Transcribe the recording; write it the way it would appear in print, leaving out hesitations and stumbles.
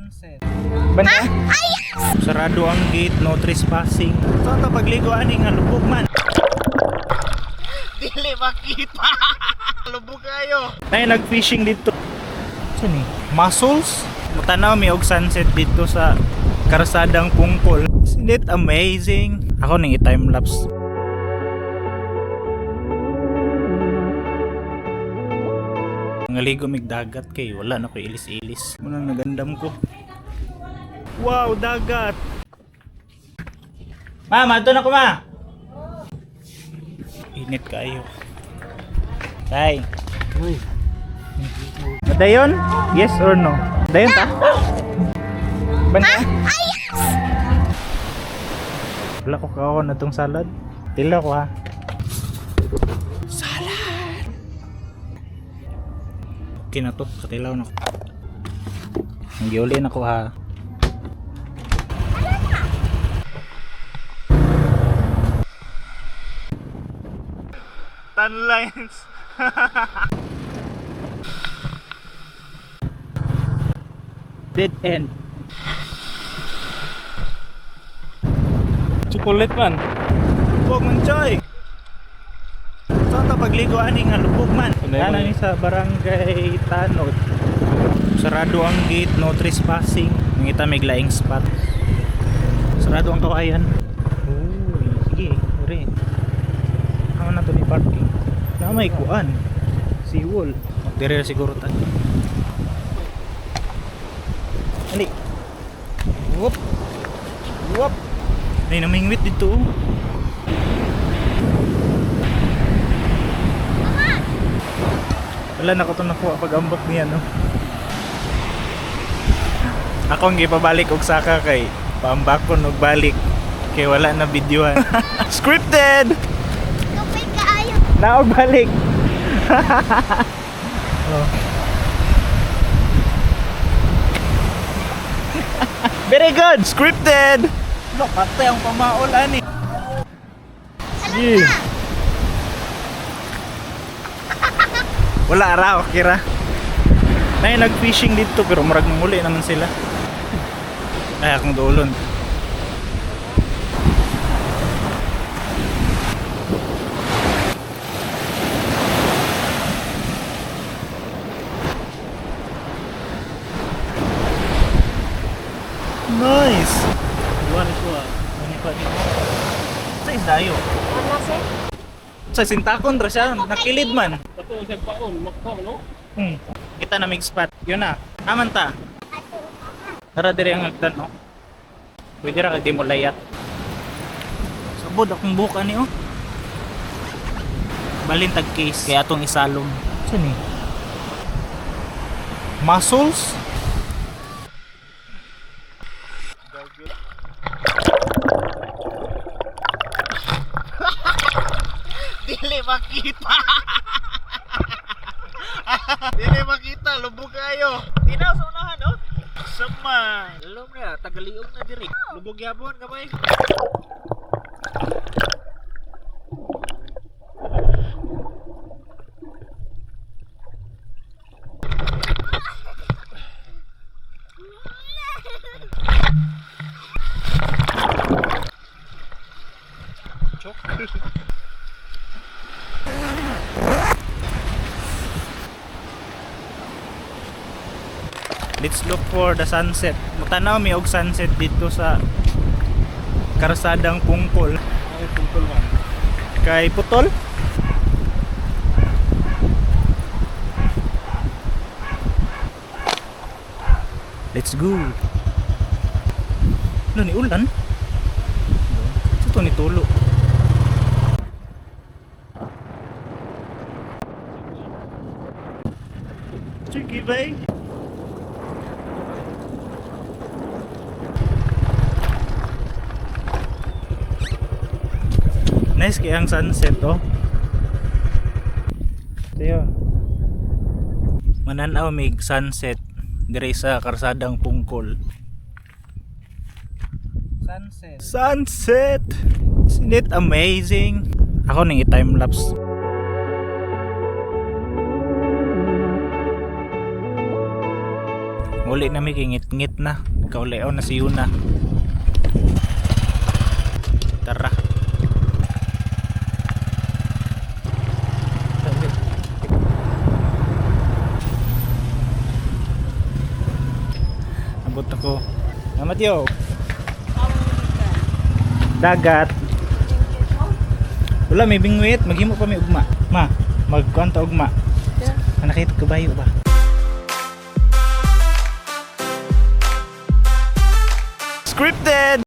Sunset. Banda? Sarado ang gate, no trespassing. So ito pagligo ani nga lubog man. Dili makita. Lubog kayo. Ay, nag-fishing dito. Saan ni? Mussels? Mutanaw mi og sunset dito sa Karsadang Pungkol. Isn't it amazing? Ako ning i-time lapse. Ngaligo mig dagat kay wala na ko ilis-ilis. Munang nagandam ko. Wow, dagat. Ma, madto na ko, ma. Init kayo. Tay. Uy. Madayon? Yes or no? Dayon ta? Banda? Wala ko kaon na tong salad. Tila ko ha. Salad! Okay na to. Katilaw na ko. Ang giuli na ko ha. Tan lines. Dead end. Chocolate man. Lubog man, Choy! So, ito pagligo ani nga lubog man. Ano yun? Ana ni sa Barangay Tanod. Sarado ang gate, no trespassing. Nangita may glaing spot. Sarado ang kawayan. Uy, sige, ore. Ano na to ni parking? Na may kuan. Seawall. Dire ra siguro ta. Ali. Whoop. Whoop. Ay, namingwit dito, oh. Wala na ko ito nakuha pag ambak niya, no? Ako ang gipabalik og saka kay paambak ko og balik kay wala na videohan. Scripted! Kapay kaayo. Naog balik. Oh. Very good! Scripted! Look, patay ang pamaol ani. Yeah. Wala ra, okay ra. Nay nag-fishing dito pero murag muli naman sila. Ay, akong duolon. Nice. Duha ni ko ah. Duha ni ko ni. Sa isdayo. Ano sir? Sa sintakon ra siya, nakilid man. Kato sa paon, makta no? Kita na mig spot. Yun na. Aman ta. Tara dire ang hagdan, no. Pwede ra kag di mo layat. Sabod akong buhok ani oh. Balin tag case kaya atong isalom. Saan ni? Muscles? Dili makita. Dili makita, lubog kayo. Tinaw sa unahan, oh. Sama. Alam na, tagaliog na diri. Lubog yabon kamay. Let's look for the sunset. Mutanaw mi og sunset dito sa Karsadang Pungkol. Ay, putol man. Kay Putol? Let's go. Ano ni ulan? Ito ni tulo. Sige, bay. Nice kay ang sunset, oh. Ito yun. Mananaw mig sunset dire sa karsadang Pungkol. Sunset. Sunset! Isn't it amazing? Ako ning i-time lapse. Uli na mi kay ngit-ngit na. Kauliaw na si Yuna. Tara. Abot ako. Salamat yo. Dagat. Wala may bingwit, maghimo pa may ugma. Ma, magkuan ta ugma. Yeah. Nakita kabayo ba? Scripted!